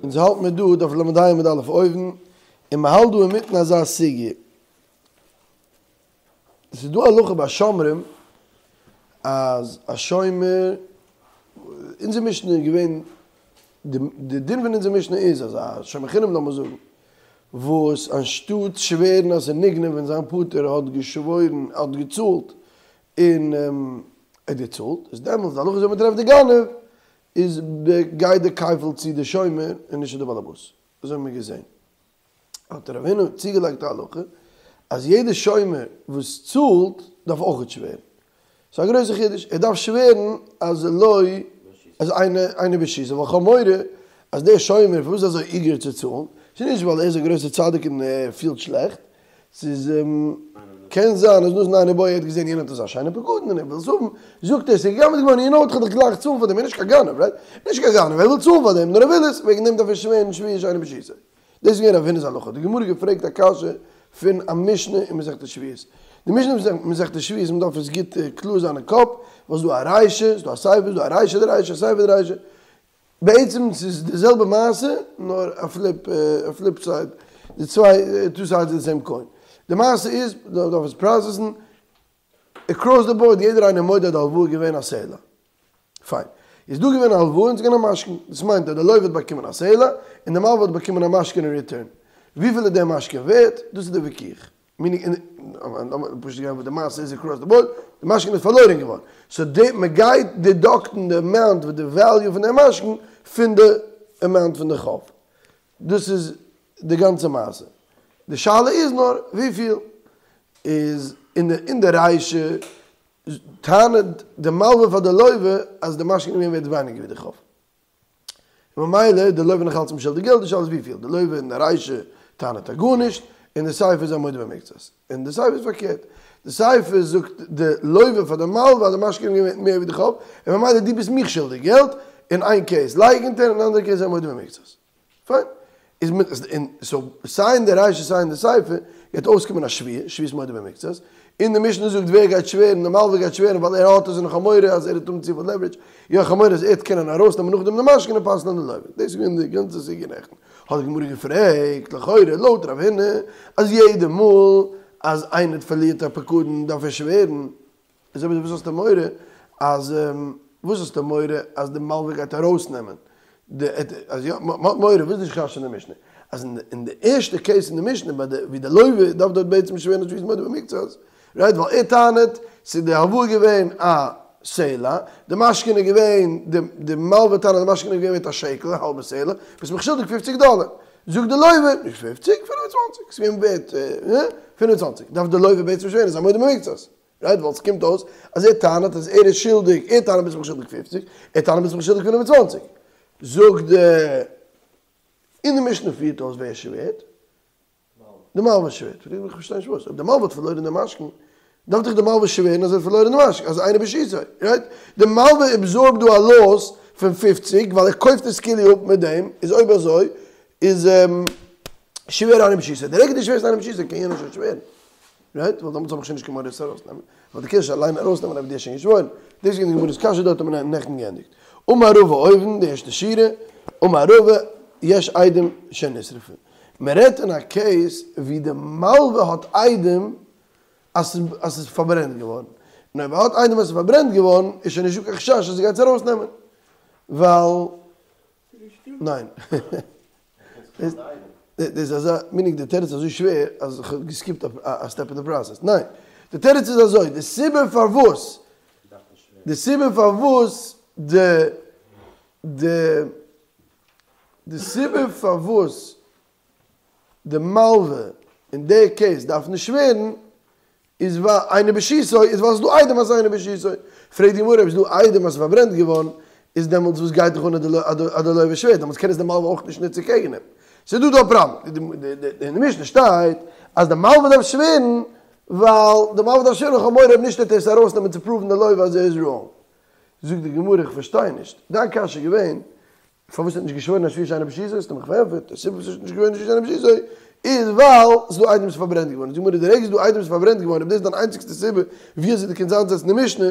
אונז האלט מיר דא דף ל"ה עמוד א' אויבן, און מען האלט דא אינמיטן אזא סוגיא. עס איז דא א הלכה ביי שומרים אז א שומר, אונזער משנה איז געווען, די דין פון אונזער משנה איז אז א שומר חינם לאמיר זאגן, וואס אנשטאט שווערן אז ס'איז נגנב ווען זיין פאטער האט געשוואוירן, האט געצאלט, און ער האט געצאלט, איז דעמאלטס די הלכה איז אויב מען טרעפט די גנב, איז גייט די כפל צו די שומר און נישט צו די באלעבאס, אזוי האבן מיר געזען. האט רב הונא צוגעלייגט א הלכה אז יעדע שומר וואס צאלט דארף אויכעט שווערן. ס'איז א גרויסע חידוש, ער דארף שווערן אז לא אז אינו ברשותו, ווייל כ'האב מורא אז דער שומר פארוואס איז אזוי איגער צו צאלן, ס'איז נישט ווייל ער איז א גרויסע צדיק און ער פילט שלעכט, ס'איז קען זיין אז נתן עיניה בו ער האט געזען יענער האט אזא שיינע פקדון און ער וויל עס האבן, זאגט ער ס'איז גע'גנב'ט געווארן יו נאו וואט כ'וועל דיך גלייך צאלן פאר דעם, ער איז נישט קיין גנב רייט? נישט קיין גנב ער וויל צאלן פאר דעם נאר ער וויל עס, וועגן דעם דארף ער שווערן שבועה שאינו ברשותו. דאס איז געווען רב הונא'ס הלכה, די גמרא געפרעגט א קשיא פון א משנה אין מסכת שבועות, די משנה אין מסכת שבועות מען דארף עס גוט קלאר זיין אין קאפ, ווייל ס'איז דא א רישא, ס'איז דא א סיפא, ס'איז דא א רישא דרישא, א סיפא דרישא, בעצם ס'איז די זעלבע מעשה נאר א פליפ א פליפ סייד, די צוויי טו סיידס אוו די סעים קוין, די מעשה איז מען דארף עס פראסעסן, עקראס די באורד יעדער איינער מודה אז די הלוואה איז געווען א סלע. פיין. איז דא געווען א הלוואה און ס'איז געווען א משכון. דאס מיינט אז די לוה האט באקומען א סלע און די מלווה האט באקומען א משכון אין ריטורן. וויפיל איז דער משכון ווערט? דאס איז די וויכוח. מיענינג לאמיר פשוט גיין וואס די מעשה איז עקראס די באורד. די משכון איז פארלוירען געווארן. סאו די מ'גייט דידאקטן די אמאונט וואס די וועליו פון די משכון פון די אמאונט פון די חוב. דאס איז די גאנצע מעשה. די שאלה איז נאר וויפיל. איז אין די רישא טענה'ט די מלווה פאר די לוה אז די משכון איז געווען ווערט ווייניגער ווי די חוב. ממילא איז די לוה נאך אלץ אים שולדיג געלט, די שאלה איז וויפיל. די לוה אין די רישא טענה'ט אז גארנישט, און די סיפא איז א מודה במקצת. און די סיפא איז פארקערט. די סיפא זאגט די לוה פאר די מלווה אז די משכון איז געווען ווערט מער ווי די חוב, און ממילא דו ביסט מיך שולדיג געלט, אין איין קעיס לייקענט ער, אין די אנדערע קעיס איז ער מודה במקצת. פיין. איז מיט און סאו סיי אין די רישא סיי אין די סיפא גייט אויסקומען א שבועה, שבועת מודה במקצת, און די משנה זאגט ווער גייט שווערן, די מלווה גייט שווערן ווייל ער האט עס און איך האב מורא אז ער וועט האבן צופיל לעווערידזש, יא איך האב מורא אז ער וועט קענען ארויסנעמען נאכדעם די משכון און פסל'ען די לוה. דאס איז געווען די גאנצע סוגיא נעכטן. האט די גמרא געפרעגט, לכאורה לויט רב הונא אז יעדע מאל אז איינער פארלירט א פקדון דארף ער שווערן, איז אויב אזוי וואס האסטו מורא אז וואס האסטו מורא אז די מלווה גייט ארויסנעמען די אז יא מ'האט מורא וואס איז די חשש אין די משנה אז אין די ערשטע קעיס אין די משנה ביי די ווי די לוה דארף דארט בעצם שווערן שבועת מודה במקצת רייט ווייל ער טענה'ט ס'איז די הלוואה געווען א סלע די משכון איז געווען די די מלווה טענה'ט די משכון איז געווען ווערט א שקל א האלבע סלע ביסט מיך שולדיג פופציג דאלער זאגט די לוה נישט פופציג 25 ס'איז געווען ווערט 25 דארף די לוה בעצם שווערן איז א מודה במקצת. רייט ווייל ס'קומט אויס אז ער טענה'ט אז ער איז שולדיג, ער טענה'ט ביסט מיך שולדיג פופציג, ער טענה'ט ביסט מיך שולדיג 25. זאגט די, און די משנה פירט אויס ווער שווערט? די מלווה שווערט. פרעג איך פארשטיי נישט וואס, אויב די מלווה האט פארלוירען די משכון, דארף דאך די מלווה שווערן אז ער האט פארלוירען די משכון, אז אינו ברשותו, רייט? די מלווה עבזארבט דא א לאס פון פופציג ווייל ער קויפט עס כאילו אפ מיט דעם, איז אויב אזוי איז שווער אינו ברשותו, די רגע דו שווערסט אינו ברשותו קען יענער שוין שווערן. רייט? ווייל דעמאלטס האב איך שוין נישט קיין מורא עס ארויסנעמען, ווייל דו קענסט שוין אליין ארויסנעמען אויב דו האסט שוין געשוואוירן. דאס איז געווען די גמרא'ס קשיא דארט האט מען נעכטן געענדיגט. אמר רבא אויבן, די ערשטע שורה, אמר רבא, יש עדים שנשרפה. מען רעדט אין א קעיס ווי די מלווה האט עדים אז ס'איז פארברענט געווארן. און אויב ער האט עדים אז ס'איז פארברענט געווארן, איז שוין נישטא קיין חשש אז ער גייט עס ארויסנעמען. ווייל. ניין. דאס איז אזא מינינג די תירוץ איז אזוי שווער אז איך האב געסקיפט א סטעפ אין די פראסעס. ניין. די תירוץ איז אזוי, די סיבה פארוואס די סיבה פארוואס די די די סיבה פארוואס די מלווה אין די קעיס דארף נישט שווערן איז ווייל אינו ברשותו איז ווייל ס'איז דא עדים אז אינו ברשותו. פרעגט די גמרא אויב ס'איז דא עדים אז ס'איז פארברענט געווארן איז דעמאלטס וואס גייט דיך אן אז די לוה שווערט דעמאלטס קען עס די מלווה אויך נישט נוצן קעגן אים. ס'איז דא דא א פראבלעם. אין די משנה שטייט אז די מלווה דארף שווערן ווייל די מלווה דארף שווערן איך האב מורא אויב נישט וועט ער עס ארויסנעמען צו פראוון די לוה אז ער איז ראנג. זאגט די גמרא איך פארשטיי נישט. דיין קשיא איז געווען פארוואס האט נישט געשוואוירן א שבועה שאינו ברשותו? האסטו מיך פארענטפערט, די סיבה פארוואס ער האט נישט געשוואוירן א שבועה שאינו ברשותו איז ווייל ס'איז דא עדים ס'איז פארברענט געווארן. זאגט די גמרא די רגע ס'איז דא עדים ס'איז פארברענט געווארן אויב דאס איז דיין איינציגסטע סיבה ווי אזוי דו קענסט איינזעצן די משנה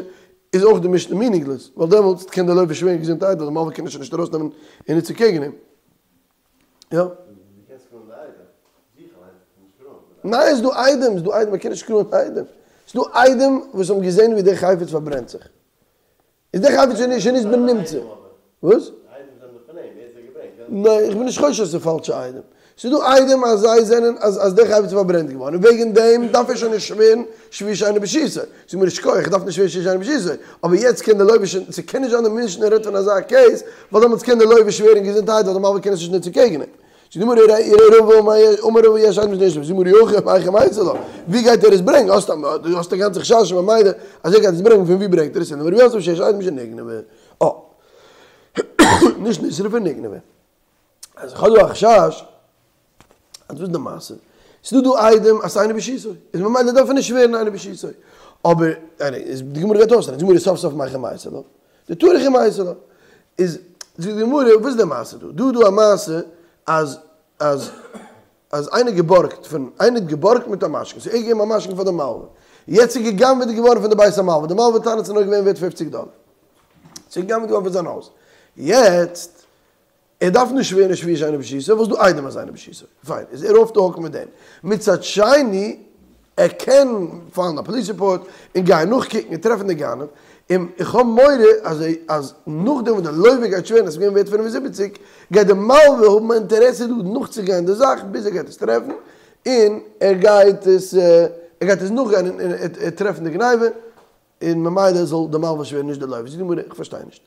איז אויך די משנה מינינגלעס ווייל דעמאלטס קען די לוה שווערן געזונטערהייט ווייל די מלווה קען עס שוין נישט ארויסנעמען און נוצן קעגן אים. יא. ניין ס'איז דא עדים, ס'איז דא עדים, מ'קען נישט קלארן עדים. ס'איז דא עדים וואס האבן געזען ווי דער חפץ פארברענט זיך. איז דער חפץ שוין נישט בנמצא. וואס? ניין, איך בין נישט חושש אז ס'איז פאלשע עדים. ס'איז דא עדים אז זיי זענען אז אז דער חפץ איז פארברענט געווארן און וועגן דעם דארף ער שוין נישט שווערן שבועה שאינה ברשותו. זאג מיר יישר כח, איך דארף נישט שווערן שבועה שאינה ברשותו. אבער יעצט קען דער לוה שוין, ס'קען נישט זיין די משנה רעדט פון אזא קעיס, ווייל דעמאלטס קען דער לוה שווערן געזונטהייט ווייל די מלווה קען עס נישט נוצן קעגן אים. זאגט די גמרא רבא אמר רבא יש עדים שנשרפה, זאגט די גמרא אי הכי מהיכא מייתי לה, ווי גייט ער עס ברענגען? האסט א האסט א גאנצע חשש ממילא אז ער גייט עס ברענגען פון ווי ברענגט ער עס? אלא אמר רב יוסף שיש עדים שנגנבה. אה. נישט נשרפה נגנבה. אז איך האב דא א חשש אז וואס איז די מעשה? ס'איז דא דא עדים אז ס'אינו ברשותו, איז ממילא דארף ער נישט שווערן אינו ברשותו. אבער איז די גמרא גייט אויסרעדן, זאגט די גמרא סוף סוף מהיכא מייתי לה, דטרח ומייתי לה. איז זאגט די גמרא וואס איז די מעשה דא? דא איז דא א מעשה אז אז אז איינער געבארגט פון איינער האט געבארגט מיט א משכון, סאו ער האט געגעבן א משכון פאר די מלווה, יעצט איז גע'גנב'עט געווארן פון די בית המלווה, די מלווה טענה'ט ס'איז נאר געווען ווערט פופציג דאלער, ס'איז גע'גנב'עט געווארן פון זיין הויז, יעצט ער דארף נישט שווערן שבועה שאינו ברשותו, ווייל ס'דא עדים אז אינו ברשותו. פיין, איז ער אףף די הוק מיט דעם. מצד שני, ער קען פיילן א פאליס ריפארט און גיין נאכקוקן און טרעפן די גנב, און איך האב מורא אז אז נאכדעם וואס די לוה גייט שווערן אז ס'איז געווען ווערט 75, גייט די מלווה האבן א אינטערעסע דא נאכצוגיין די זאך ביז ער גייט עס טרעפן, און ער גייט עס ער גייט עס נאכגיין און ער טרעפן די גניבה, און ממילא זאל די מלווה שווערן נישט די לוה. זאגט די גמרא, איך פארשטיי נישט.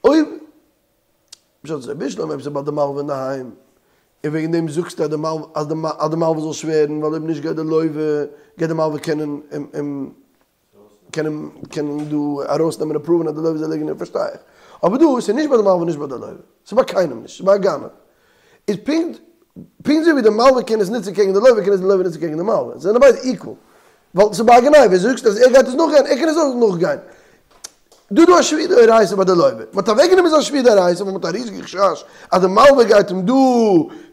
אויב פשט אזוי, בשלמא אויב ס'איז ביי די מלווה אינדערהיים, און וועגן דעם זאגסטו אז די מלווה אז די אז די מלווה זאל שווערן, ווייל אויב נישט גייט די לוה גייט די מלווה קענען אים קענען קענען דא ארויסנעמען און פראווען אז די לוה איז א ליגנער, פארשטיי איך. אבער דא ס'איז נישט ביי די מלווה נישט ביי די לוה, ס'איז ביי קיינעם נישט, ס'איז ביי א גנב. איז פונקט פונקט אזוי ווי די מלווה קען עס נוצן קעגן די לוה קען עס די לוה נוצן קעגן די מלווה, זיי זענען ביידע איקוואל. ווייל ס'איז ביי א גניבה, זאגסט אז ער גייט עס נאכגיין, ער קען עס אויך נאכגיין. דא דא א שבועה דאורייתא ביי די לוה, מען האט אוועקגענומען זיין שבועה דאורייתא ווייל מען האט א ריזיגע חשש אז די מלווה גייט אים דא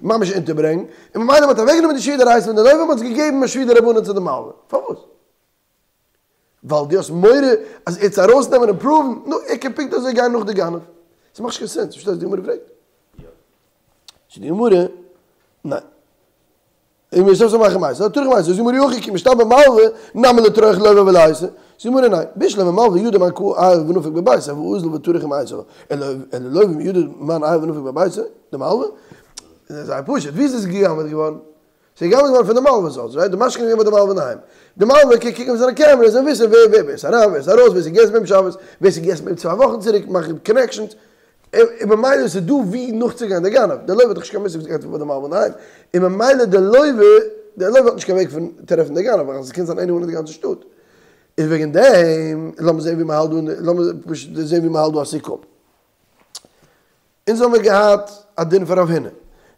ממש אונטערברענגן, און ממילא מען האט אוועקגענומען די שבועה דאורייתא פון די לוה און מען האט עס געגעבן א שבועה דרבנן צו די מלווה. פארוואס? ווייל דו האסט מורא אז ער וועט עס ארויסנעמען און פראוון? נו, ער קען פונקט אזוי גיין נאך די גנב. ס'מאכט נישט קיין סענס, פארשטייסט וואס די גמרא פרעגט? זאגט די גמרא, ניין. און מיר זאלן מאכן מעשה, טרח ומייתי, זאגט די גמרא אי הכי כי משתבע מלווה, נמי לטרוח לוה וליתי, זאגט די גמרא ניין, בשלמא מלווה ידע מאן קא עייל ונפיק מביתיה, הוה אזיל וטרח ומייתי לה, אלא לוה מי ידע מאן עייל ונפיק מביתיה, די מלווה, איז זייער פשוט, ווי איז עס גע'גנב'עט געווארן? ס'איז גע'גנב'עט געווארן פון די מלווה'ס הויז, רייט? די משכון איז געווען ביי די מלווה אינדערהיים. די מלווה קען קוקן אויף זיינע קעמערעס און וויסן ווער ווער איז אריין, ווער איז ארויס, ווער איז געגעסן ביי אים שבת, ווער ס'איז געגעסן ביי אים צוויי וואכן צוריק, מאכן קאנעקשאנס, און ממילא איז דא ווי נאכצוגיין די גנב, די לוה האט דאך נישט קיין מושג וואס גייט פאר ביי די מלווה אינדערהיים, און ממילא די לוה, די לוה האט נישט קיין וועג פון טרעפן די גנב, ווייל עס קען זיין עניוואן אין די גאנצע שטאט. איז וועגן דעם, לאמיר זען ווי מ'האלט דא, לאמיר פשוט זען ווי מ'האלט דא א סיכום. אונז האמיר געהאט א דין פון רב הונא.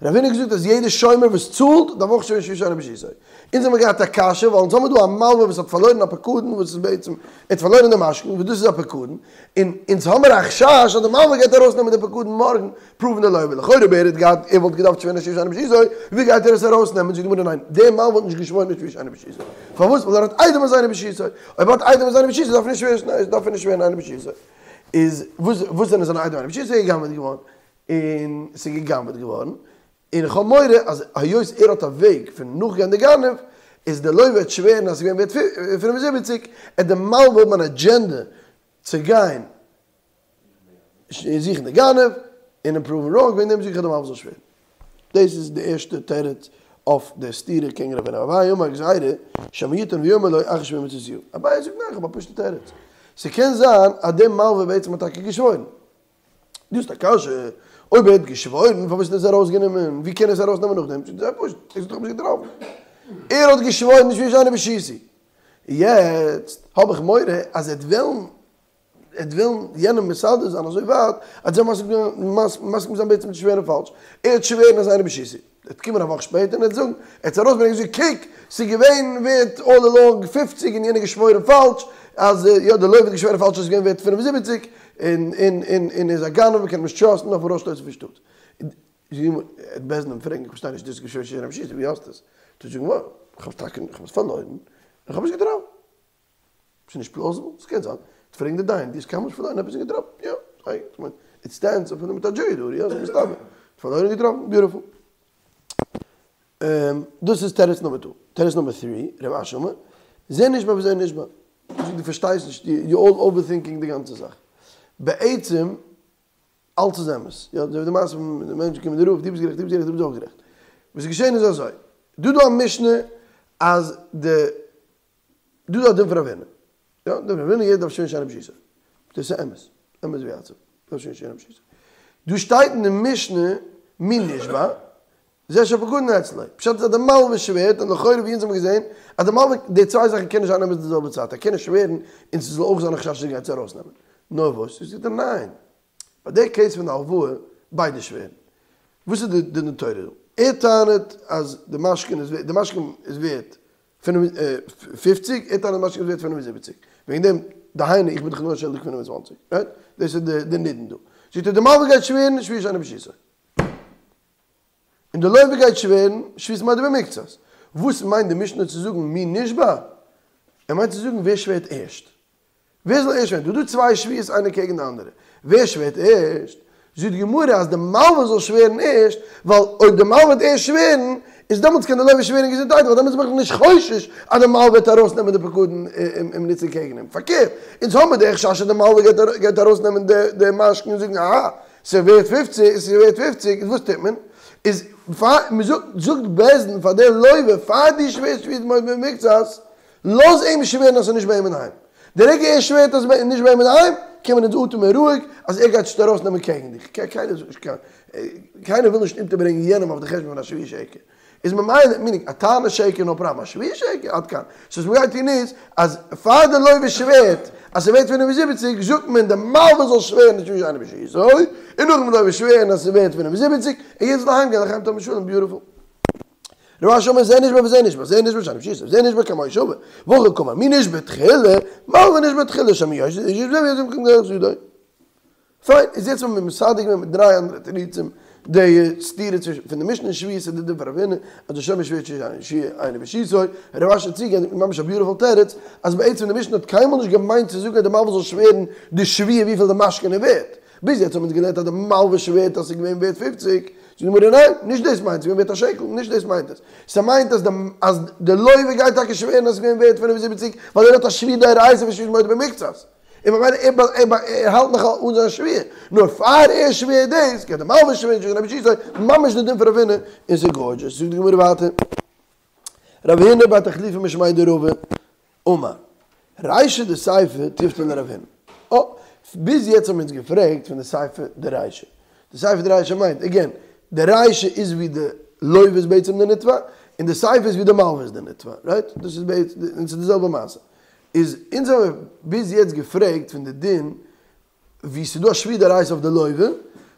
רב הונא האט געזאגט אז יעדער שומר וואס צאלט דארף אויך שווערן שבועה שאינה ברשותו. אונז האמיר געהאט א קשיא ווייל אונז האמיר דא א מלווה וואס האט פארלוירן א פקדון וואס איז בעצם ער האט פארלוירן די משכון וואס דאס איז א פקדון און אונז האמיר א חשש אז די מלווה גייט ארויסנעמען די פקדון מארגן פרואוון די לוה לכאורה אויב ער האט געהאט ער וואלט געדארפט שווערן שבועה שאינה ברשותו ווי גייט ער עס ארויסנעמען זאגט די גמרא ניין דער מלווה האט נישט געשוואוירן שבועה שאינה ברשותו פארוואס ווייל ער האט עדים אז אינו ברשותו אויב ער האט עדים אז אינו ברשותו דארף ער נישט שווערן דארף ער נישט שווערן אינו ברשותו איז וואס וואס זענען זיינע עדים אינו ברשותו איז גע'גנב'עט געווארן און ס'איז גע'גנב'עט געווארן און איך האב מורא אז היות ער האט א וועג פון נאכגיין די גנב, איז די לוה וועט שווערן אז ס'איז געווען ווערט 75, עט די מלווה האבן אן אדזשענדע צו גיין זוכן די גנב און אים פראוון ראנג, וועגן דעם זאג איך אז די מלווה זאל שווערן. דאס איז די ערשטע תירוץ אויף די סתירה קעגן רב הונא. אביי אמר גזירה שמא יטעון ויאמר לו אחר שבועה מצאתיה. אביי זאגט ניין, איך האב א פשוטע תירוץ. ס'קען זיין אז די מלווה בעצם האט טאקע געשוואוירן. דו האסט א קשיא, אויב ער האט געשוואוירן פארוואס האט ער עס ארויסגענומען? ווי קען ער עס ארויסנעמען נאכדעם? ס'איז זייער פשוט, ער האט דאך נישט געטראפן. ער האט געשוואוירן שבועה שאינה ברשותי. יעצט האב איך מורא אז ער וועט וועלן, ער וועט וועלן יענעם מסדר זיין אזוי ווייט אז ער זאל מסכים זיין בעצם צו שווערן פאלש. ער וועט שווערן אז אינו ברשותי. ער וועט קומען א וואך שפעטער און ער וועט זאגן, ער וועט עס ארויסברענגען און זאגן, קוק, ס'איז געווען ווערט אלל אלאנג פופציג און יענער געשוואוירן פאלש, אז יא די לוה האט געשוואוירן פאלש אז ס'איז געווען ווערט 75, און און און און ער איז א גנב מ'קען אים נישט טראסטן דארף מען ארויסשטויסן פון שטאט. וועט בית דין אים פרעגן, איך פארשטיי נישט, דו האסט געשוואוירן שאינו ברשותי, ווי האסטו עס? וועט ער זאגן, וואו, איך האב טאקע, איך האב עס פארלוירן, און איך האב עס געטראפן. ס'איז נישט פלאוזיבל? ס'קען זיין. וועט פרעגן די דיין, דו האסט קיינמאל נישט פארלוירן עפעס און געטראפן? יא. כ'מיין, איט סטענדס אפילו מיט א דזשורי, יא, ס'איז מסתבר. פארלוירן און געטראפן, ביוטיפול. דאס איז תירוץ נומער טו. תירוץ נומער טרי, רב אשי אמר, זה נשבע וזה נשבע. דו פארשטייסט נישט, יו אלל אווערטינקינג די גאנצע זאך. בעצם אלץ איז אמת. יא, אזוי ווי די מעשה פון די מענטש געקומען די רב, דו ביסט גערעכט, דו ביסט גערעכט, דו ביסט אויך גערעכט. וואס איז געשען איז אזוי, דא דא א משנה אז די, דא דא א דין פון רב הונא. יא, דין פון רב הונא יעדער דארף שווערן שאינו ברשותו. דאס איז אמת. אמת ויציב. דארף שווערן שאינו ברשותו. דא שטייט אין די משנה מי נשבע, זה שהפקדון אצלו. פשט איז אז די מלווה שווערט, און לכאורה ווי אונז האבן געזען, אז די מלווה, די צוויי זאכן קענען נישט זיין אמת די זעלבע צייט, ער קען נישט שווערן און ס'זאל אויך זיין א חשש אז ער גייט עס ארויסנעמען. נאר וואס? זאגט ער ניין. ביי די קעיס פון די הלוואה, ביידע שווערן. וואס איז די דין תורה דא? ער טענה'ט אז די משכון איז ווערט, די משכון איז ווערט 50, ער טענה'ט די משכון איז ווערט 75. וועגן דעם, דהיינו איך בין דאך נאר שולדיג 25, רייט? דאס איז די נידון דא. זאגט ער די מלווה גייט שווערן, שבועה שאינה ברשותו. און די לוה גייט שווערן שבועת מודה במקצת. וואס מיינט די משנה צו זאגן מי נשבע? ער מיינט צו זאגן ווער שווערט ערשט. ווער זאל ערשט שווערן? דא דא צוויי שבועות איינער קעגן די אנדערע. ווער שווערט ערשט? זאגט די גמרא אז די מלווה זאל שווערן ערשט, ווייל אויב די מלווה וועט ערשט שווערן, איז דעמאלטס קען די לוה שווערן געזונטהייט, ווייל דעמאלטס בין איך נישט חושש אז די מלווה וועט ארויסנעמען די פקדון און נוצן קעגן אים. פארקערט, אונז האמיר די חשש אז די מלווה גייט ארויסנעמען די משכון און זאגן אהא, ס'ווערט פופציג, ס'איז ווערט פופציג, איז וואס טוט מען? איז פאר מ'זאגט, זאגט בית דין פאר דער לוה, פאר דו שווערסט שבועת מודה במקצת, לאז אים שווערן אז ס'איז נישט ביי אים אינדערהיים. די רגע ער שווערט אז ס'איז נישט ביי אים אינדערהיים, קען מען אונז אטעמען רואיג אז ער גייט נישט ארויסנעמען קעגן דיך. קיינער זאגט נישט קיין, קיינער וויל נישט אונטערברענגען יענעם אויף די חשבון פון א שבועת שקר. איז ממילא, מינינג, א טענה שקר נאו פראבלעם, א שבועת שקר, עד כאן. סאו וואס מ'גייט טון איז, אז פאר די לוה שווערט אז ס'ווערט 75, זאגט מען די מלווה זאל שווערן די שבועה שאינה ברשותו, און נאכדעם די לוה שווערן אז ס'ווערט 75, און יעדער זאל אהיים גיין לחיים טובים ושלום, ביוטיפול. רב אשי אמר זה נשבע וזה נשבע, זה נשבע שאינו ברשותו, זה נשבע קמאי שווה, והכי קאמר, מי נשבע תחילה, מלווה נשבע תחילה, שמא יוציא ידו. פיין, איז יעצט האבן מיר מסדר געווען מיט דריי אנדערע תירוצים די סתירה צווישן פון די משנה אין שבועות און די דין פון רב הונא אז די שומר שווערט שבועה שאינה ברשותו, רב אשי האט צוגעענדיגט מיט ממש א ביוטיפול תירוץ אז בעצם די משנה האט קיינמאל נישט געמיינט צו זאגן אז די מלווה זאל שווערן די שבועה וויפיל די משכון איז ווערט, ביז יעצט האבן אונז געלערנט אז די מלווה שווערט אז ס'איז געווען ווערט פופציג, זאגט די גמרא ניין, נישט דאס מיינט, ס'איז געווען ווערט א שקל, נישט דאס מיינט עס, ס'מיינט אז די אז די לוה גייט טאקע שווערן אז ס'איז געווען ווערט 75 ווייל ער האט א שבועה דאורייתא פון שבועת מודה במקצת. און ממילא ער האלט נאך אן זיין שבועה, נאר פאר ער שווערט דאס, גייט די מלווה שווערן שבועה שאינה ברשותו, ממש די דין פון רב הונא, און ס'איז גארדזשעס. זאגט די גמרא ווייטער, רב הונא בר תחליפא משמיה דרבא אמר, רישא דסיפא תיובתא לרב הונא. אה, ביז יעצט האבן מיר אונז געפרעגט פון די סיפא דרישא. די סיפא דרישא מיינט, עגעין, די רישא איז ווי די לוה איז בעצם די נתבע, און די סיפא איז ווי די מלווה איז די נתבע, רייט? דאס איז בעצם, און ס'איז די זעלבע מעשה. איז אונז האבן ביז יעצט געפרעגט פון די דין ווי ס'איז דא א שבועה דאורייתא אויף די לוה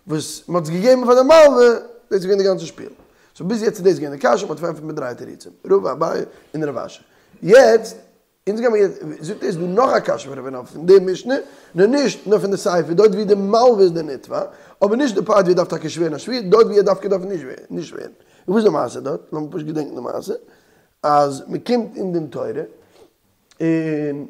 וואס מ'האט עס געגעבן פאר די מלווה, דאס איז געווען די גאנצע שפיל. סאו ביז יעצט איז דאס געווען די קשיא, מ'האט פארענטפערט מיט דריי תירוצים, רבא, אביי און רב אשי. יעצט, אונז גיימיר יעצט, זאגט ער איז דא נאך א קשיא פון רב הונא פון די משנה, נאר נישט נאר פון די סיפא, דארט ווי די מלווה איז די נתבע, אבער נישט די פארט ווי ער דארף טאקע שווערן א שבועה, דארט ווי ער דארף דארף נישט שווערן. און וואס איז די מעשה דארט? לאמיר פשוט געדענקן די מעשה, אז מ'קומט אין דין תורה, און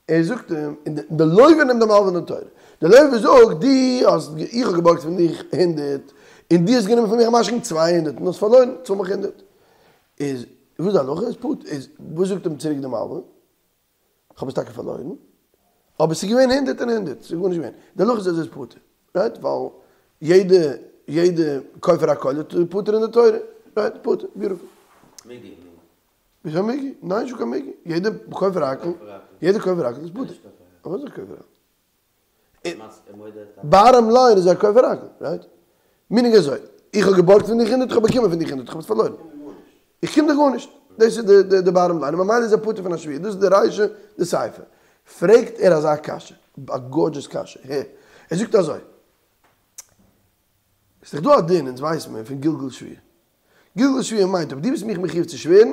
ער זאגט אים, און די לוה נעמט די מלווה אין דין תורה, די לוה זאגט, דו האסט, איך האב געבארגט פון דיך הונדערט, און דו האסט גענומען פון מיך א משכון 200, און האסט פארלוירן, צאל מיך הונדערט. איז וואס איז די הלכה? איז פטור. איז וואס זאגט אים צוריק די מלווה? איך האב עס טאקע פארלוירן, אבער עס איז געווען הונדערט און הונדערט, עס איז גארנישט געווען. די הלכה איז אז ער איז פטור, רייט? ווייל יעדע יעדע כופר הכל איז פטור אין די תורה, רייט? פטור, ביוטיפול. וויאזוי מיגו? ניין נישטא קיין מיגו, יעדער כופר הכל, יעדער כופר הכל איז פטור. וואס איז כופר הכל? באטאם ליין איז א כופר הכל, רייט? מינינג אזוי, איך האב געבארגט פון דיך הונדערט, איך האב באקומען פון דיך הונדערט, איך האב עס פארלוירן. איך קום דיך גארנישט. דאס איז די באטאם ליין, און ממילא איז ער פטור פון א שבועה. דאס איז די רישא דסיפא. פרעגט ער אזא קשיא, א גארדזשעס קשיא, הער. ער זאגט אזוי, ס'איז דאך דא א דין, אונז ווייסן מיר, פון גלגול שבועה. גלגול שבועה מיינט אויב דו ביסט מיך מחיוב צו שווערן,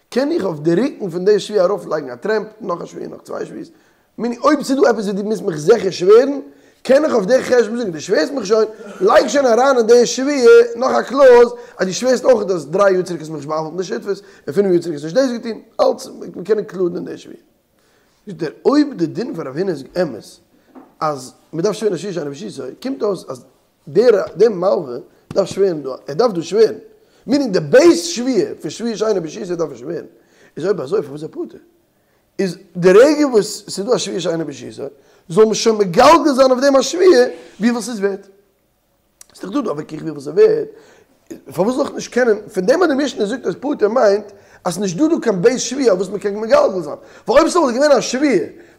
קען איך אויף די רוקן פון די שבועה ארויף לייגן א טרעמפ, נאך א שבועה, נאך צוויי שבועות, מיני אויב ס'איז דא עפעס וואס דו מוזט מיך זיכער שווערן, קען איך אויף די חשבון זאגן דו שווערסט מיך שוין, לייג שוין אריין אין די שבועה נאך א קלאוז אז דו שווערסט אויך אז דריי יאר צוריק האסט מיך נישט בא'עוול'ט אין די שותפות, און פינף יאר צוריק האסט נישט דאס געטון, אלץ מ'קען אינקלודן אין די שבועה. זאגט ער, אויב די דין פון רב הונא איז אמת אז מ'דארף שווערן א שבועה שאינה ברשותו, קומט אויס אז דער דער מלווה דארף שווערן דא, ער דארף דא שווערן. מינינג די בית שבועה פון שבועה שאינה ברשותו דארף ער שווערן. איז אויב אזוי פארוואס איז ער פטור? איז די רגע וואס ס'איז דא א שבועה שאינה ברשותו זאל מען שוין מגלגל זיין אויף דעם א שבועה וויפיל ס'איז ווערט. ס'איז דאך דא דא א וויכוח וויפיל ס'איז ווערט, פארוואס זאל איך נישט קענען, פון דעם אז די משנה זאגט אז פטור מיינט אז ס'איז נישט דא דא קיין בית שבועה אויף וואס מ'קען מגלגל זיין, ווייל אויב ס'וואלט געווען א שבועה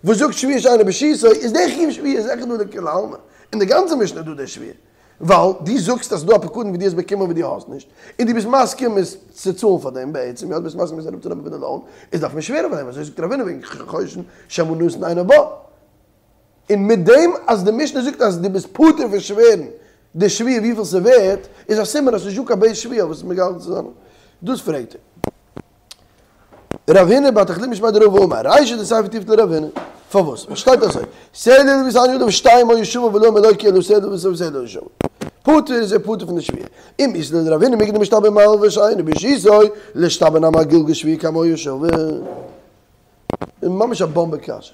וואס זאגט שבועה שאינה ברשותו איז דער חיוב שבועה זיכער דא לכולי עלמא, אין די גאנצע משנה איז דא דער שבועה, ווייל דו זאגסט אז ס'איז דא א פקדון וואס דו האסט באקומען וואס דו האסט נישט, און דו ביסט מסכים עס צו צאלן פאר דעם בעצם, יא דו ביסט מסכים עס אראפצונעמען פון די לאון, איז דארף מען שווערן פאר דעם, אזוי זאגט רב הונא וועגן חוששין שמא נתן עינו בה. און מיט דעם אז די משנה זאגט אז דו ביסט פטור פון שווערן די שבועה וויפיל ס'ווערט, איז א סימן אז ס'נישט דא קיין בית שבועה וואס איז מגלגל צו זיין. דאס פרעגט ער. רב הונא בר תחליפא משמיה דרבא אמר, רישא דסיפא תיובתא לרב הונא. פארוואס? ווייל שטייט אזוי, סלע לויתני עליו שתים היו שוה ולא אמר לו כי אלא סלע ולבסוף סלע היו שוה. פטור איז ער פטור פון די שבועה. אם אית ליה לרב הונא מכאן דמשתבע מלוה שאינו ברשותו, לישתבע נמי אגלגול שבועה כמה היו שוה. ממש א באמבע קשיא.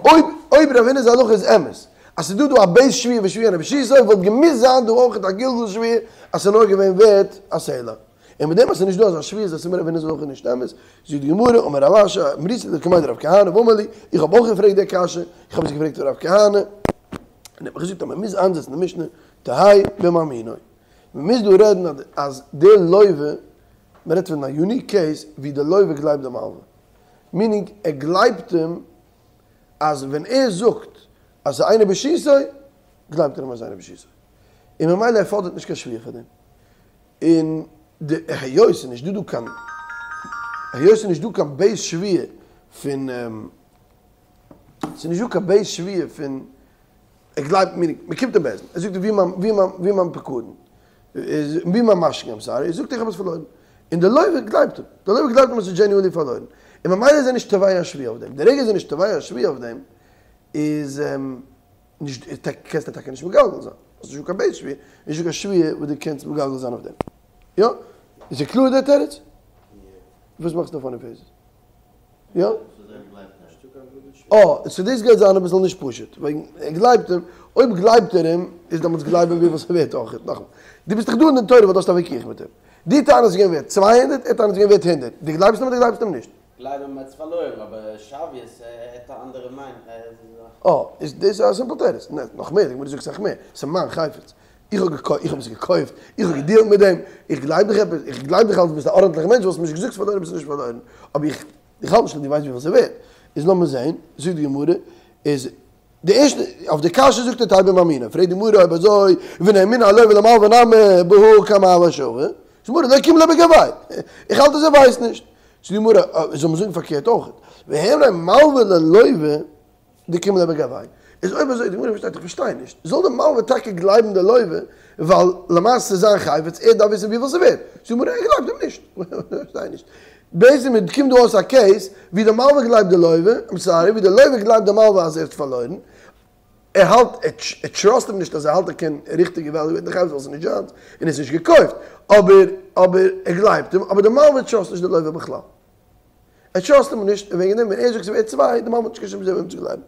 אויב אויב רב הונא'ס הלכה איז אמת אז ס'איז דא דא א בית שבועה ושבועה שאינה ברשותו וואלט געמוזט זיין דא אויך א גלגול שבועה אז ס'איז נאר געווען ווערט א סלע. און מיט דעם אז ס'איז נישט דא אזא שבועה איז א סימן רב הונא'ס הלכה איז נישט אמת. זאגט די גמרא, אמר רב אשי, אמריתה לקמיה דרב כהנא ואמר לי, איך האב אויך געפרעגט די קשיא, איך האב עס געפרעגט פון רב כהנא, און ער האט מיך געזאגט אז מ'מוז איינזעצן די משנה תהא במאמינו. מ'מוז דא רעדן אז דער לוה, מ'רעדט פון א unique case ווי דער לוה גלייבט דעם מלווה. meaning ער גלייבט אים אז ווען ער זאגט אז ס'איז אינו ברשותו, גלייבט ער אים אז ס'איז אינו ברשותו. און ממילא ער פאדערט נישט קיין שבועה פאר דעם. און די היות ס'איז נישט דא דא קיין היות ס'איז נישט דא קיין בית שבועה פון ס'איז נישט דא קיין בית שבועה פון ער גלייבט מיר, מען קומט אין בית דין, ער זאגט ווי מיין ווי מיין ווי מיין פקדון, ווי מיין משכון, I'm sorry, ער זאגט איך האב עס פארלוירן, און דער לוה גלייבט אים, דער לוה גלייבט אים אז עס איז genuinely פארלוירן, און ממילא איז ער נישט תובע א שבועה אויף דעם, די רגע איז ער נישט תובע א שבועה אויף דעם, איז נישט, קענסטו טאקע נישט מגלגל זיין, האסט נישט דא קיין בית שבועה, נישט דא קיין שבועה וואס דו קענסט מגלגל זיין אויף דעם, יא? איז עס קלאר דער תירוץ? וואס מאכסטו funny faces? יא? אה, so דאס גייט זיין אביסל נישט פשוט, וועגן ער גלייבט אים, אויב גלייבט ער אים, איז דעמאלטס גלייב אים וויפיל ס'ווערט אויך. נאכאמאל, דו ביסט דאך דא אין דין תורה ווייל דו האסט א וויכוח מיט אים. דו טענה'סט ס'איז געווען ווערט 200, ער טענה'ט ס'איז געווען ווערט הונדערט. דו גלייבסט אים אדער גלייבסט אים נישט? גלייב אים ער האט עס פארלוירן, אבער שוויות ער האט א אנדערע מיינונג. אה, איז דאס א simple תירוץ. נאך מער, די גמרא זאגט אסאך מער, ס'איז מיין חפץ. איך האב געקויפט, איך האב עס געקויפט, איך האב געדילט מיט דעם, איך גלייב דיך עפעס, איך גלייב דיך אלס ביסט א ארנטליכע מענטש, וואלסט מיר נישט געזאגט פארלוירן ביסט נישט פארלוירן, אבער איך איך האלט נישט אז דו ווייסט וויפיל ס'ווערט, איז לאמיר זעהן, זאגט די גמרא, איז די ערשטע, אויף די קשיא זאגט ער תהא במאמינו, פרעגט די גמרא אויב אזוי, ונימינהו לוה למלוה נמי בהא כמה הוה שוה, זאגט די גמרא לא קים ליה בגויה, איך האלט אז ער ווייסט נישט, זאגט די גמרא, זאל מען זאגן פארקערט אויך, והימניה מלוה ללוה דקים ליה בגויה איז אויב אזוי די גמרא פארשטייט איך פארשטיי נישט, זאל די מלווה טאקע גלייבן די לוה ווייל למעשה איז זיין חפץ ער דארף וויסן וויפיל ס'ווערט, זאגט די גמרא ער גלייבט אים נישט, פארשטיי נישט, בעצם קומט דא אויס א case ווי די מלווה גלייבט די לוה, I'm sorry, ווי די לוה גלייבט די מלווה אז ער האט פארלוירן, ער האלט ער trust אים נישט אז ער האלט ער קען ריכטיג evaluate ן די חפץ ווייל ס'איז נישט זיינס און ער האט עס נישט געקויפט, אבער אבער ער גלייבט אים, אבער די מלווה trust נישט די לוה בכלל. ער trust אים נישט, און וועגן דעם ווען ער זאגט ס'ווערט צוויי, די מאמע האט נישט קיין שום סיבה אים צו גלייבן.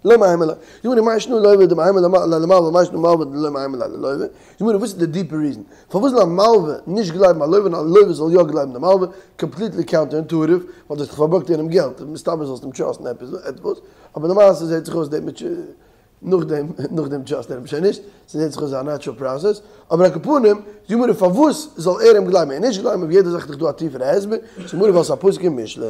לא מהימא ליה. זאג מיר מאי שנא לוה דמהימא ליה למלוה מאי שנא מלוה דלא מהימא ליה ללוה. זאג מיר וואס איז די deeper reason פארוואס זאל א מלוה נישט גלייבן א לוה און א לוה זאל יא גלייבן די מלוה? completely counter intuitive, ווייל דו האסט דאך פארבארגט יענעם געלט, מסתבר זאלסטו אים trust ן עפעס עטוואס, אבער למעשה זעט זיך אויס נאכדעם נאכדעם trust ער אים שוין נישט, ס'זעט זיך אויס א natural process, אבער על כל פנים, די גמרא פארוואס זאל ער אים גלייבן און נישט גלייבן, אויף יעדע זאך איז דאך דא א טיפערע הסבר, די גמרא ווייל ס'איז א פסוק אין משלי.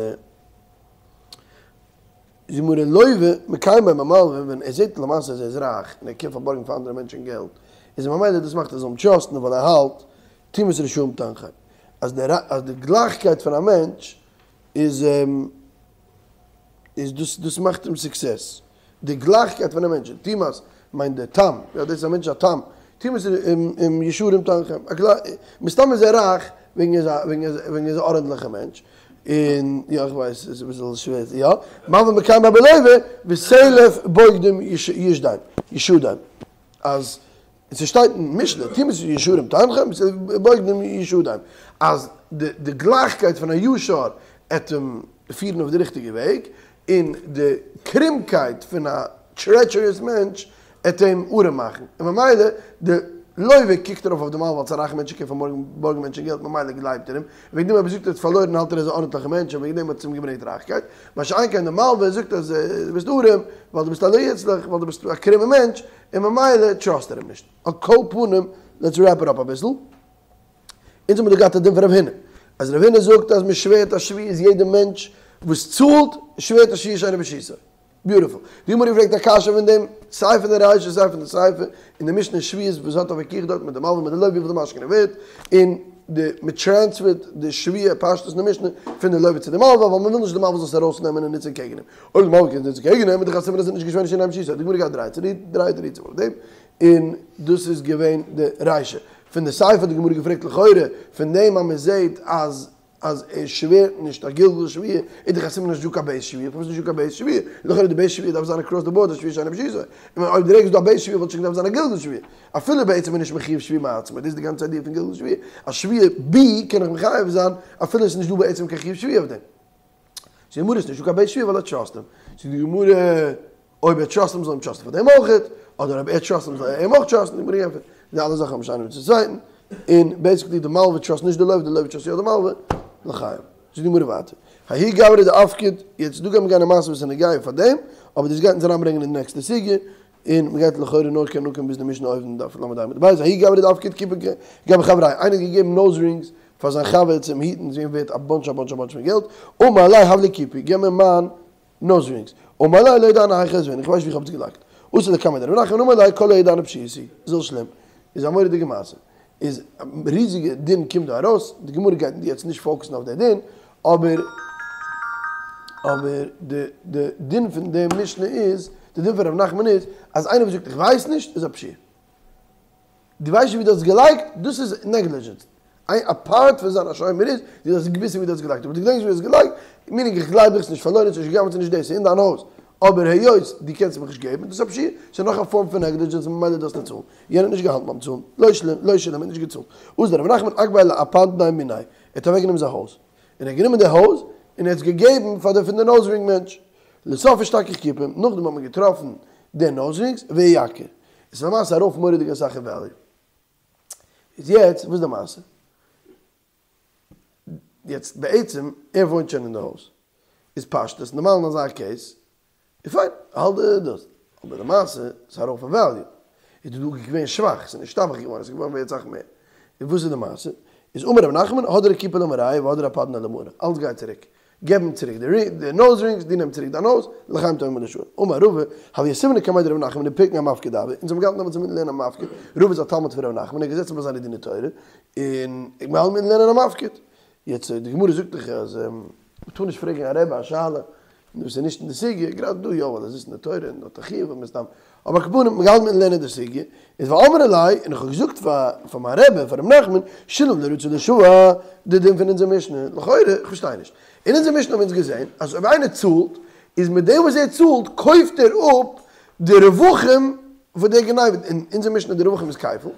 די גמרא לוה מקיים ביה במלוה ווען ער זעט למעשה אז ער איז רייך און ער קען פארבארגן פאר אנדערע מענטשן געלט, איז ממילא דאס מאכט ער זאל אים trust ן ווייל ער האלט תומת רשעים תנחם אז די גלייכקייט פון א מענטש איז איז דאס דאס מאכט אים success. די גלייכקייט פון א מענטש, תומת מיינט די תם, יא דאס איז א מענטש א תם, תומת ישרים תנחם, מסתם איז ער רייך וועגן ער איז א וועגן ער איז א ארענטליכע מענטש, און יא איך ווייס עס איז אביסל שווער יא, מלוה מקיים ביה בלוה וסלף בוגדים ישדם, ישדם, אז ס'שטייט אין משלי, תומת ישרים תנחם, בוגדים ישדם, אז די גלייכקייט פון א ישר עט אים פירן אויף די ריכטיגע וועג, און די קרומקייט פון א treacherous מענטש עט אים ארעם מאכן, און ממילא די. לוה קוקט ארויף אויף די מלווה אלס א רייכע מענטש ער קען פארמאגן בארגן מענטשן געלט ממילא גלייבט ער אים, וועגן דעם אויב ער זאגט ער האט פארלוירן האלט ער ער איז א ארנטליכע מענטש און וועגן דעם האט עס אים געברענגט רייכקייט, מה שאין כן די מלווה זאגט אז דו ביסט ארעם ווייל דו ביסט א לא יוצלח ווייל דו ביסט א קרומע מענטש און ממילא טראסט ער אים נישט. על כל פנים לעטס רעפ איט אפ אביסל. אונז האבן דא געהאט א דין פון רב הונא אז רב הונא זאגט אז מען שווערט א שבועה איז יעדער מענטש וואס צאלט שווערט א שבועה שאינה ברשותו. ביוטיפול. די גמרא פרעגט א קשיא פון דעם, סיי פון די רישא סיי פון די סיפא, אין די משנה אין שבועות וואס האט א וויכוח דארט מיט די מלווה מיט די לוה וויפיל די משכון איז ווערט, און די מען טרענספערט די שבועה פשטות אין די משנה פון די לוה צו די מלווה ווייל מען וויל נישט די מלווה זאל עס ארויס נעמען און נוצען קעגן אים. אויב די מלווה קען עס נוצן קעגן אים איז דאך א סימן אז ער האט נישט געשוואוירן שאינה ברשותו. די גמרא גייט דריי דריי תירוצים אויף דעם, און דאס איז געווען די רישא. פון די סיפא האט די גמרא געפרעגט לכאורה פון דעם אז מען זעט אז אז ער שווערט נישט א גלגול שבועה, איז דאך א סימן אז נישטא קיין בית שבועה, פארוואס נישטא קיין בית שבועה? לכאורה די בית שבועה דארף זיין אקראס די באורד א שבועה שאינה ברשותו, און אויב די רגע איז דא א בית שבועה וואלט שוין געדארפט זיין א גלגול שבועה, אפילו בעצם איז נישט מחויב שבועה מעצמו, דאס איז די גאנצע איידיע פון גלגול שבועה, א שבועה בי קען איך מחייב זיין אפילו עס איז נישט דא בעצם קיין חיוב שבועה אויף דעם. זאגט די גמרא עס איז נישטא קיין בית שבועה ווייל ער טראסט אים, זאגט די גמרא אויב ער טראסט אים זאל אים טראסטן פאר דעם אויכעט, אדער אויב ער טראסט אים זאל ער אים אויך טראסטן, די גמרא ענטפערט, די אלע זאכן האבן נישט איינער מיטן צווייטן, און בעיסיקלי די מלווה טראסט נישט די לוה, די לוה טראסט יא די מלווה, לחיים. זאגט די גמרא ווייטער, ההוא גברא דאפקיד, יעצט דא גייט מען גיין אין מעשה וואס איז נוגע פאר דעם, אבער דאס גייט אונז אריינברענגען אין די נעקסטע סוגיא, און מען גייט לכאורה נאר קענען אנקומען ביז די משנה אויבן דף ל"ה עמוד ב', ההוא גברא דאפקיד כיפי גבי חבריה, איינער האט געגעבן נאוז רינגס פאר זיין חבר צום היטן, זיי זענען ווערט א באנטש א באנטש א באנטש פון געלט, אמר ליה הב לי כיפי, געב מיר מיין נאוז רינגס, אמר ליה לא ידענא היכא אותבינהו, איך ווייס נישט ווי איך האב עס געלייגט, אתא לקמיה דרב נחמן אמר ליה כל לא ידענא פשיעתא היא, זיל שלים, איז א מורא'דיגע מעשה, איז א ריזיגע דין קומט דא ארויס, די גמרא גייט יעצט נישט פאוקעסן אויף די דין, אבער אבער די די דין פון די משנה איז, די דין פון רב נחמן איז, אז איינער וואס זאגט איך ווייס נישט איז א פשיעה. דו ווייסט נישט ווי דו האסט געלייגט, דאס איז נעגלידזשענס. א פארט פון זיין א שומר איז, דו זאלסט וויסן ווי דו האסט געלייגט, אבער דו געדענקסט נישט ווי דו האסט געלייגט, מינינג איך גלייב דיך, ס'איז נישט פארלוירן, ס'איז נישט גע'גנב'ט, ס'איז נישט דאס, ס'איז אין דיין הויז, אבער היות דו קענסט מיך נישט געבן, דאס איז א פשיעה, ס'איז נאך א פארם פון נעגלידזשענס ממילא דארפסטו צאלן. יענער האט נישט געהאלטן ביים צאלן, לא שלים, לא שילם, ער האט נישט געצאלט. אתא לרב נחמן אגביה לאפדניה מיניה, ער האט אוועקגענומען זיין הויז, און ער האט גענומען די הויז און ער האט עס געגעבן פאר די פון די נאוז רינג מענטש. לסוף אשתכח כיפי, נאכדעם האט מען געטראפן די נאוז רינגס, ואייקר. עס איז למעשה ארויף מורא'דיג אסאך אין וועליו. איז יעצט וואס איז די מעשה? יעצט בעצם ער וואוינט שוין אין די הויז. איז פשטות נארמאל אין אזא קעיס איז פיין, האלט די דאס. אבער למעשה ס'איז ארויף אין וועליו. איז דא דא געווען שוואך, ס'איז נשתבח געווארן, ס'איז געווארן ווערט סאך מער. איז וואס איז די מעשה? איז אמר רב נחמן, הדרא כיפי למריה והדרא אפדניה למריה, אלץ גייט צוריק. געב אים צוריק די נאוז רינגס, דו נעם צוריק דיין הויז, לחיים טובים ולשלום. אמר רבא, הוה יתיבנא קמיה דרב נחמן ופרקנא המפקיד הוה, אונז האבן געהאלטן דעמאלטס אינמיטן לערנען המפקיד, רבא איז א תלמיד פון רב נחמן, ער איז געזעצן ביי זיינע דיני תורה, און מיר האלטן אינמיטן לערנען המפקיד. יעצט די גמרא זאגט דאך אז מ'טאר נישט פרעגן א רבי א שאלה וואס איז נישט אין די סוגיא, גראדע דא יא ווייל עס איז אין די תורה און האט א חיוב מן הסתם, אבער על כל פנים מ'האלט אינמיטן לערנען די סוגיא, איז ואמרי ליה, און איך האב געזאגט פאר פאר מיין רבי פאר ר' נחמן, שילם לא רצה לישבע, די דין פון אונזער משנה, לכאורה, איך פארשטיי נישט, אין אונזער משנה האבן אונז געזען אז אויב איינער צאלט, איז מיט דעם וואס ער צאלט קויפט ער אפ די רווחים וואס דער גניבה, אין אונזער משנה די רווחים איז כפל,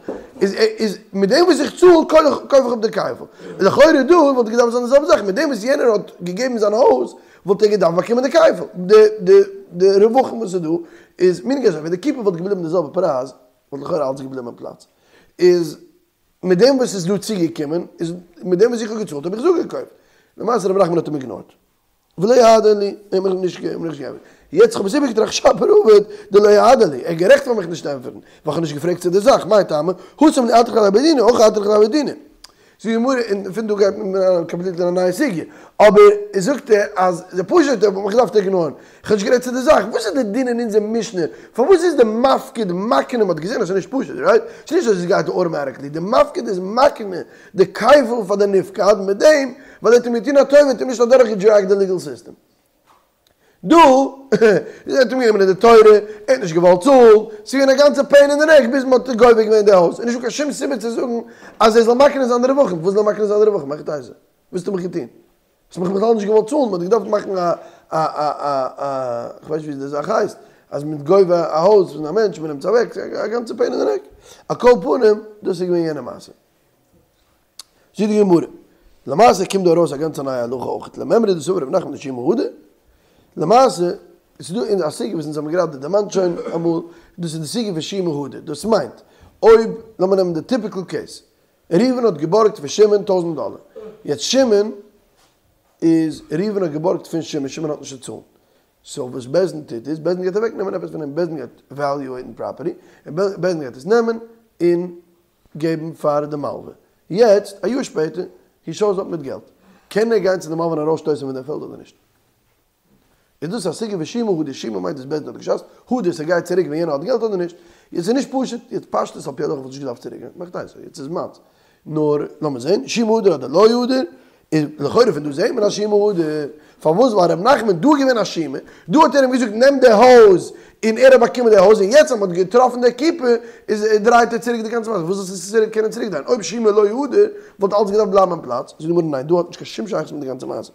איז איז מיט דעם וואס איך צאל קויף איך אפ די כפל, לכאורה דא וואלט געדארפט זיין די זעלבע זאך, מיט דעם וואס יענער האט געגעבן זיין הויז וואלט ער געדארפט באקומען די כפל, די די די רווחים וואס איז דא איז מינינג אז ווען די כיפה וואלט געבליבן די זעלבע פרייז וואלט לכאורה אלץ געבליבן אין פלאץ, איז מיט דעם וואס איז דא צוגעקומען איז מיט דעם וואס איך האב געצאלט האב איך עס אפגעקויפט, למעשה ר' נחמן האט אים איגנארט. ולא אהדר לי, ער האט מיך נישט געענטפערט. יעצט איך האב עס איבערגעטראכט שפיר עביד דלא אהדר לי, ער איז גערעכט פאר מיך נישט ענטפערן, ווייל איך האב נישט געפרעגט צו די זאך, מאי טעמא, התם לא אטרח ליה בי דינא, הכא אטרח ליה בי דינא. זאגט די גמרא, און פון דא גייט מען אריין קאמפליטלי אין א נייע סוגיא, אבער זאגט ער אז די פשוטע האט מיך געדארפט איגנארן, איך האב נישט גערעדט צו די זאך, וואס איז די דין אין אונזער משנה, פארוואס איז די מפקיד מקנה, מען האט געזען אז ס'איז נישט פשוט, רייט? ס'איז נישט אז עס גייט אוטומעטיקלי, די מפקיד איז מקנה די כפל פאר די נפקד מיט דעם ווייל ער האט אים געטון א טובה האט אים נישט אדורך געדרעגט די ליגעל סיסטעם. דא ער האט אים גענומען אין די תורה, ער האט נישט געוואלט צאלן, ס'איז געווען א גאנצע פעין אין די נעק ביז מ'האט גובה געווען די הויז, און נישטא קיין שום סיבה צו זאגן אז ער זאל מקנה זיין די רווחים, וואס זאל ער מקנה זיין די רווחים? מהיכי תיתי? וואס האסטו מיך געטון? האסט מיך בכלל נישט געוואלט צאלן, מ'האט געדארפט מאכן א א א א א כ'ווייס נישט ווי די זאך הייסט, אז מ'איז גובה א הויז פון א מענטש, מ'נעמט עס אוועק, ס'איז א גאנצע פעין אין די נעק. על כל פנים, דאס איז געווען יענע מעשה. זאגט די גמרא, למעשה קומט דא ארויס א גאנצע נייע הלכה אויך, למימרא דסבר רב נחמן לישועי מהדר, למעשה עס איז דא א סוגיא וואס אונז האבן גראדע דערמאנט שוין אמאל, דאס איז די סוגיא פון יהושע מהדר, דאס מיינט. אויב, לאמיר נעמען די טיפיקל קעיס, ראובן האט געבארגט פון שמעון טויזענט דאלער, יעצט שמעון איז, ראובן האט געבארגט פון שמעון, שמעון האט נישט צו צאלן, סאו וואס בית דין טוט איז, בית דין גייט אוועק נעמען עפעס פון אים, בית דין גייט עוועליועיטן פראפערטי, און בית דין גייט עס נעמען און געבן פאר די מלווה. יעצט, א יאר שפעטער, הי שאוס אפ מיט געלט. קען ער גיין צו די מלווה און ארויסשטויסן פון די פעלד אדער נישט? איז דאס א סוגיא פון שומא הדר, שומא מיינט אז בית דין האט געשאצט, הדר ס'גייט צוריק ווען יענער האט געלט אדער נישט. יעצט איז נישט פשוט, יעצט פשטות על פי הלכה וואלט נישט געדארפט צוריק גיין, מאכט איינס, יעצט איז מיינס. נאר לאמיר זעהן, שומא הדר אדער לא הדר, איז לכאורה פון דא זעהט מען אז שומא הדר, פארוואס ווייל ר' נחמן דא געווען א שומא, דא האט ער אים געזאגט נעם די הויז, און ער האט באקומען די הויז, און יעצט אז מען האט געטראפן די קופה, איז דרייט ער צוריק די גאנצע מעשה, וואס זאל עס צוריק קענען צוריק דרייען, אויב שומא לא הדר, וואלט אלץ געדארפט בלייבן אין פלאץ, זאגט די גמרא ניין דא האט נישט קיין שום שייכות מיט די גאנצע מעשה.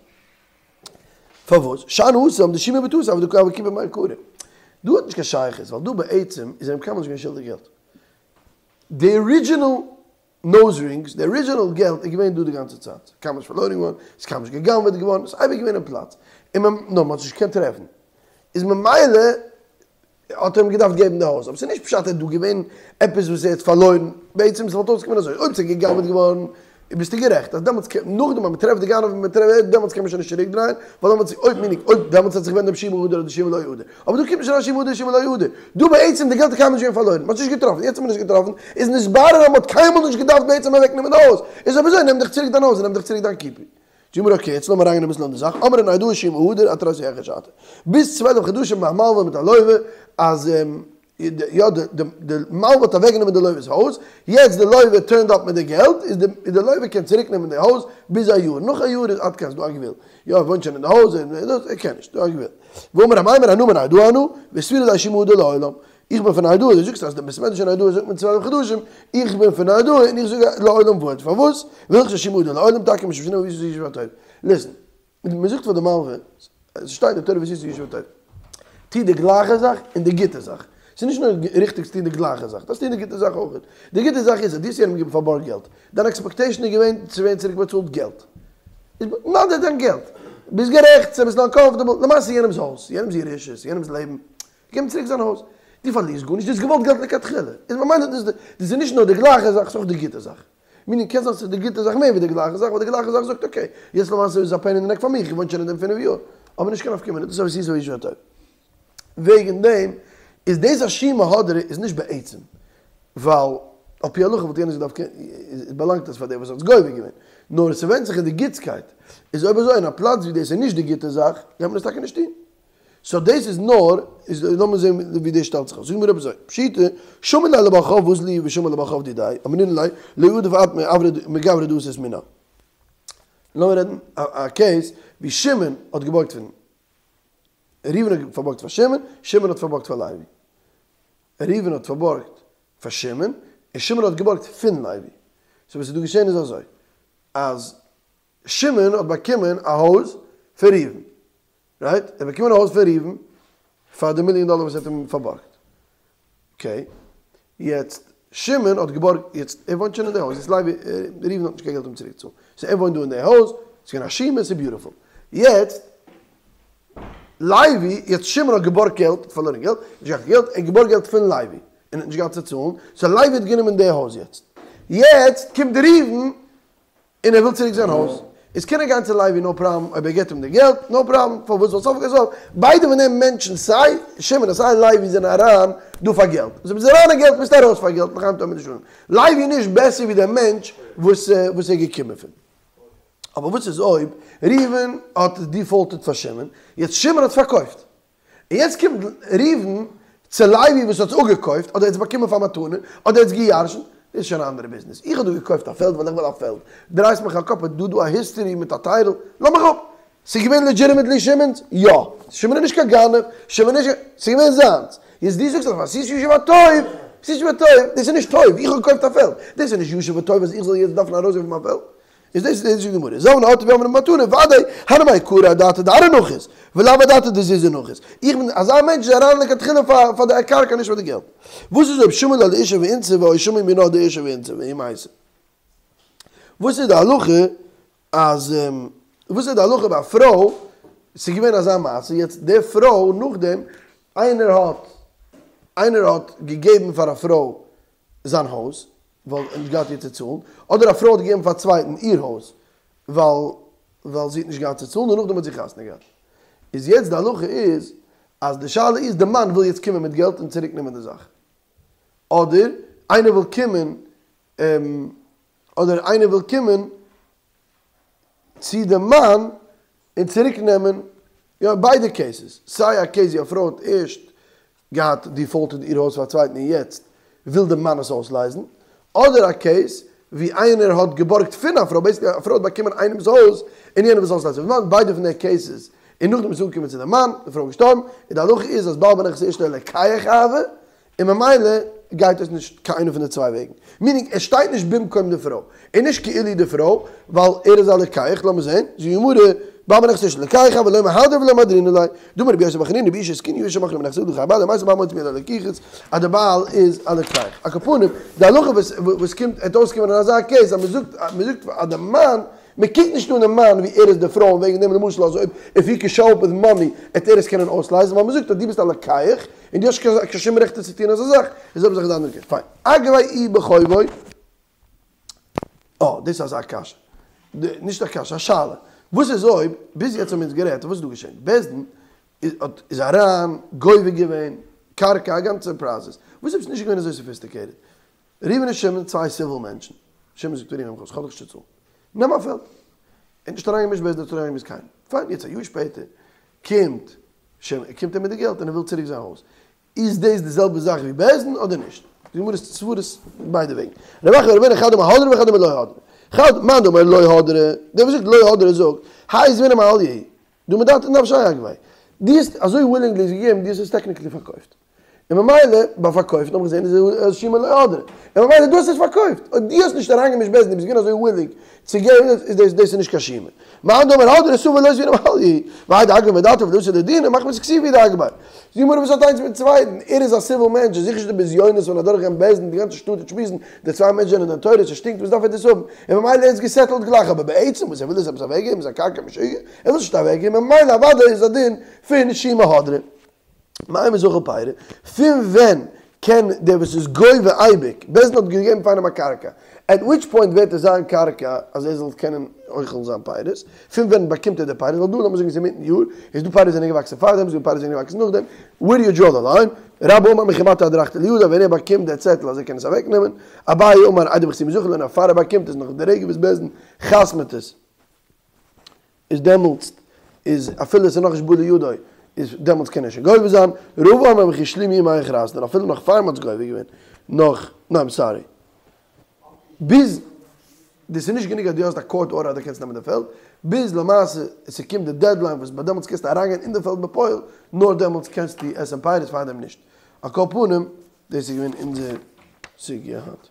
פארוואס? שאני התם דשומא בתרא הוה דקא הוה קופה מעיקרא. דא האט נישט קיין שייכות, ווייל דא בעצם איז ער אים קיינמאל נישט געווען שולדיג געלט. די ארידזשינעל נאוז רינגס, די ארידזשינעל געלט איז געווען דא די גאנצע צייט, ס'איז קיינמאל נישט פארלוירן געווארן, ס'איז קיינמאל נישט גע'גנב'עט געווארן, ס'איז אייביג געווען אין פלאץ, און מען, נאר מען האט עס נישט געקענט טרעפן, איז ממילא האט ער אים געדארפט געבן די הויז, אבער ס'איז נישט פשט אז דא געווען עפעס וואס ער האט פארלוירן, בעצם ס'וואלט אויסגעקומען אזוי, אויב ס'איז גע'גנב'עט געווארן ביסטו גערעכט אז דעמאלטס קען, נאכדעם אז מען טרעפט די גנב און מען טרעפט, דעמאלטס קען מען שוין נישט צוריק דרייען, ווייל דעמאלטס אויב מיניג אויב דעמאלטס האט זיך געווענדט דעם שומא הדר אדער שומא לא הדר. אבער דא קומט נישט אריין שומא הדר שומא לא הדר. דא בעצם די געלט איז קיינמאל נישט געווען פארלוירן, מען האט עס נישט געטראפן, יעצט האט מען עס געטראפן, איז נתברר אז מען האט קיינמאל נישט געדארפט בעצם אוועק נעמען די הויז. איז אויב אזוי נעם דיך צוריק דיין הויז און נעם דיך צוריק דיין קופה. זאגט די גמרא אקעי יעצט לאמיר אריינגיין אביסל אין די זאך, אמרי נהרדעא שומא הדר עד תריסר ירחי שתא. ביז 12 חדשים ביי א מלווה מיט א לווה אז יא די די מלווה האט אוועק גענומען די לווה'ס הויז, יעצט די לווה טורנד אפ מיט די געלט, איז די איז די לווה קען צוריק נעמען די הויז ביז א יאר, נאך א יאר איז עד כאן ס'דא א גבול, יא ער וואוינט שוין אין די הויז און דאס ער קען נישט, דא א גבול. ואמר אמימר אנא מנהרדעא אנא, וסבירא לי שומא הדר לעולם, איך בין פון נהרדעא, דו זאגסט אז די בית מדרש אין נהרדעא זאגט מען 12 חדשים, איך בין פון נהרדעא און איך זאג לעולם ועד, פארוואס? והלכתא שומא הדר לעולם טאקע משום שנאמר ועשית ישר וטוב. ליסן. מען זאגט פאר די מלווה, עס שטייט אין די תורה ועשית ישר וטוב, טו די גלייכע זאך און די גוטע זאך, ס'איז נישט נאר ריכטיג צו טון די גלייכע זאך, דארפסט טון די גוטע זאך אויך, די גוטע זאך איז אז דו האסט יענעם געגעבן פארבארגט געלט, דיין עקספעקטעישן איז געווען צו ווערן צוריק באצאלט געלט, איז נאדיר דיין געלט, ביסט גערעכט, ס'איז אביסל אנקאמפארטעבל, למעשה איז יענעמ'ס הויז, יענעמ'ס ירושה, יענעמ'ס לעבן, גיב אים צוריק זיין הויז, דו פארלירסט גארנישט, דו האסט געוואלט געלט לכתחילה, איז ממילא דאס איז נישט נאר די גלייכע זאך, ס'איז אויך די גוטע זאך. מיינען קען זיין ס'איז די גוטע זאך מער ווי די גלייכע זאך, ווייל די גלייכע זאך זאגט אקעי, יעצט למעשה איז עס א פעין אין די נעק פאר מיך, איך וואוין שוין אין דעם פינף יאר, אבער נישט קיין נפקא מינה, דאס איז ועשית הישר והטוב. וועגן דעם איז דאס אז שומא הדרא איז נישט בעצם, ווייל על פי הלכה וואלט יענער נישט געדארפט באלאנגט עס פאר דער וואס האט עס גובה געווען, נאר ס'ווענדט זיך אין די גוטסקייט, איז אויב אזוי אין א פלאץ ווי דאס איז נישט די גוטע זאך, גייט מען עס טאקע נישט טון. סאו דאס איז נאר, איז לאמיר זעהן ווי דאס שטעלט זיך אויס. זאגט די גמרא אזוי, פשיטא, שמיר ליה לבעל חוב ואזיל איהו ושמיר לבעל חוב דידיה, אמרינן ליה, לא עדיף את מגברא דאתית מינה. לאמיר רעדן א קעיס ווי שמעון האט געבארגט פון, ראובן האט פארבארגט פאר שמעון, שמעון האט פארבארגט פאר לוי. ראובן האט פארבארגט פאר שמעון, און שמעון האט געבארגט פון לוי. סאו וואס איז דא געשען איז אזוי, אז שמעון האט באקומען א הויז פון ראובן, רייט? ער האט באקומען א הויז פון ראובן פאר די מיליאן דאלער וואס ער האט אים פארבארגט. אקעי. יעצט, שמעון האט געבארגט, יעצט, ער וואוינט שוין אין די הויז, יעצט לוי, ראובן האט נישט קיין געלט אים צוריק צאלן. סאו ער וואוינט דא אין די הויז, ס'איז געווען א שומא, ס'איז ביוטיפול. יעצט, לוי, יעצט שמעון האט געבארגט געלט, האט פארלוירן געלט, נישט געהאט געלט, ער האט געבארגט געלט פון לוי, און האט נישט געהאט צו צאלן, סאו לוי האט גענומען די הויז יעצט. יעצט קומט ראובן און ער וויל צוריק זיין הויז, איז קען ער גיין צו לוי נאו פראבלעם אויב ער געט אים די געלט, נאו פראבלעם, פארוואס ווייל סוף כל סוף ביידע פון די מענטשן סיי שמעון און סיי לוי זענען אריין דא פאר געלט, אז ביסט אריין אין געלט ביסטו ארויס פאר געלט לחיים טוען מיט די שלום, לוי איז נישט בעסער ווי דער מענטש וואס וואס ער איז געקומען פון. אבער וואס איז אויב ראובן האט דיפאלטעד פאר שמעון, יעצט שמעון האט פארקויפט, און יעצט קומט ראובן צו לוי וואס האט עס אפגעקויפט, אדער ער האט עס באקומען פאר מתנה, אדער ער האט עס געירשנט, דאס איז שוין א אנדערע ביזנעס, איך האב דא געקויפט א פעלד ווייל איך וויל א פעלד, דרייסט מיך א קאפ איז דא דא א היסטערי מיט א טייטל, לאז מיך אפ, ס'איז געווען לעדזשיטימעטלי שמעון'ס? יא! שמעון איז נישט קיין גנב, שמעון איז נישט, ס'איז געווען זיינס, יעצט דו זאגסט אז ועשית ישר וטוב, ועשית ישר וטוב, דאס איז נישט טוב, איך האב געקויפט א פעלד, דאס איז נישט ישר וטוב אז איך זאל יעצט דארפן ארויסגיין פון מיין פעלד, איז דאס איז די גמרא, זבנה אטו ואמרי במתנה, ודאי הני מעיקרא אדעתא דארעא נחית, ולאו אדעתא דזוזא נחית. איך בין אזא מענטש איז אריין לכתחילה פאר פאר די קרקע נישט פאר די געלט. וואס איז אויב שמיר לה לאשה ואיתתא והיה שמיר מינה דאשה ואיתתא והיא מתה? וואס איז די הלכה אז וואס איז די הלכה ביי א פרוי, ס'איז געווען אזא מעשה, יעצט די פרוי נאכדעם איינער האט איינער האט געגעבן פאר א פרוי. זיין הויז ווייל ער האט נישט געהאט איר צו צאלן, אדער א פרוי האט געגעבן פאר א צווייטן איר הויז ווייל ווייל זי האט נישט געהאט צו צאלן און נאכדעם האט זי חתונה געהאט. איז יעצט די הלכה איז אז די שאלה איז די מאן וויל יעצט קומען מיט געלט און צוריק נעמען די זאך, אדער איינער וויל קומען אדער איינער וויל קומען צו די מאן און צוריק נעמען, יא ביידע קעיסעס, סיי א קעיס ווי א פרוי האט ערשט געהאט דיפאלטעד איר הויז פאר א צווייטן און יעצט וויל די מאן עס אויסלייזן, אדער א קעיס ווי איינער האט געבארגט פון א פרוי, בעיסיקלי א פרוי האט באקומען איינעמס הויז און יענער וויל עס אויסלייזן, ווי ביידע פון די קעיסעס און נאכדעם איז עס אנגעקומען צו די מאן, די פרוי איז געשטארבן, און די הלכה איז אז בעל בנכסי אשתו לוקח הוה, און ממילא גייט עס נישט קיין איינע פון די צוויי וועגן. מיענינג ער שטייט נישט במקום די פרוי. און נישט כאילו די פרוי, ווייל ער איז א לוקח, לאמיר זעהן, זאגט די גמרא, בעל בנכסי אשתו לוקח הוה ולא מהדרא ולא מהדרינן ליה. דאמר רבי יוסי בר חנינא באשה התקינו האשה ומכרה מנכסי אדם חייב בעלה ומתה בעל מוציא מידה לקיחות, אז די בעל איז א לוקח. על כל פנים, די הלכה וואס וואס קומט וועט אויסקומען אין אזא קעיס אז מ'זאגט מ'זאגט אז די מאן, מ'קוקט נישט אן די מאן ווי ער איז די פרוי און וועגן דעם למשל אז אויב איף הי קען שאו אפ וויט מאני עט ער עס קענען אויסלייזן ווייל מ'זאגט אז דו ביסט א לוקח, און דו האסט נישט קיין שום רעכטע צו טון אזא זאך, איז זעלבע זאך איז די אנדערע קעיס. פיין. אגביה איהו בחובו. אה, דאס איז אזא קשיא. נישט א קשיא, א שאלה. וואס איז אויב, ביז יעצט האבן מיר אונז גערעדט, וואס איז דא געשען? בית דין האט איז אריין, גובה געווען, קרקע, א גאנצע פראסעס. וואס אויב ס'איז נישט געווען אזוי סאפיסטיקעיטעד? ראובן און שמעון, צוויי סיוויל מענטשן. שמעון זאגט ראובן, איך האב דיך נישט צו צאלן. נעם מיין פעלד. ער האט נישט אריינגעמישט בית דין, האט אריינגעמישט קיינעם. פיין, יעצט א יאר שפעטער קומט שמעון קומט ער מיט די געלט און ער וויל צוריק זיין הויז. איז דאס די זעלבע זאך ווי בית דין אדער נישט? די גמרא איז סברות ביידע וועגן. רב אחא ורבינא חד אמר הדרא וחד אמר לא הדרא. חד מאן דאמר לא הדרא, דער וואס זאגט לא הדרא זאגט, האי זבינא מעליא הוא, דהא מדעתא דנפשיה אגביה. דו האסט אזוי ווילינגלי עס געגעבן, דו האסט עס טעקניקלי פארקויפט. און ממילא ביי פארקויפן האב איך געזען איז שומא לא הדרא, און ממילא דו האסט עס פארקויפט, אויב דו האסט נישט אריינגעמישט בית דין דו ביסט געווען אזוי וויליג צו געבן איז דאס דאס איז נישט קיין שומא. מאן דאמר הדרא סבר לא זבינא מעליא, והאי דאגביה מדעתיה ולא אתי לדינא מחמת כיסופא הוא דאגביה. זאגט די גמרא וואס האט איינס מיטן צווייטן, ער איז א סיוויל מענטש, ער זוכט נישט די בזיונות פון אדורכגיין בית דין, די גאנצע שטאט וועט שמועסן, די צוויי מענטשן זענען דין תורה, ס'שטינקט וואס דארף ער דאס האבן, און ממילא ער איז געסעטעלט גלייך, אבער בעצם וואס ער וויל איז עפעס אוועקגעבן זיין קרקע משוגע, ער וויל נישט אוועקגעבן, ממילא אוודאי איז א דין פון שומא הדרא. מאימתי אוכל פירי, פון ווען קען דער וואס איז גובה אייביג, בית דין האט געגעבן פאר איינעם א קרקע, עט וויטש פוינט ווערט עס זיין קרקע אז ער זאל קענען אוכל זיין פירות, פון ווען באקומט ער די פירות, ווייל דא לאמיר זאגן ס'איז אינמיטן יאר, איז דא פירות זענען געוואקסן פארדעם, איז דא פירות זענען געוואקסן נאכדעם, ווער דו יו דראו די ליין, רבה אמר מכי מטי אדרכתא לידיה, ווען ער באקומט די צעטל אז ער קען עס אוועקנעמען, אביי אמר איידי בחתימה זכין ליה, פאר ער באקומט עס נאך די רגע וואס בית דין חתמ'ט עס. איז דעמאלטס איז אפילו עס איז נאכנישט בא לידו איז דעמאלטס קען ער שוין גובה זיין, רבא אמר מכי שלימו ימי הכרזתן אפילו נאך פאר מען האט עס גובה געווען נאך, ניין סארי, ביז דאס איז נישט גענוג אז דו האסט א קאורט ארדער אז דו קענסט נעמען די פעלד, ביז למעשה ס'קומט די דעדליין וואס ביי דעמאלטס קענסטו אריינגיין אין די פעלד בפועל, נאר דעמאלטס קענסטו עסן פירות פארדעם נישט. על כל פנים דאס איז געווען אונזער סוגיא היינט.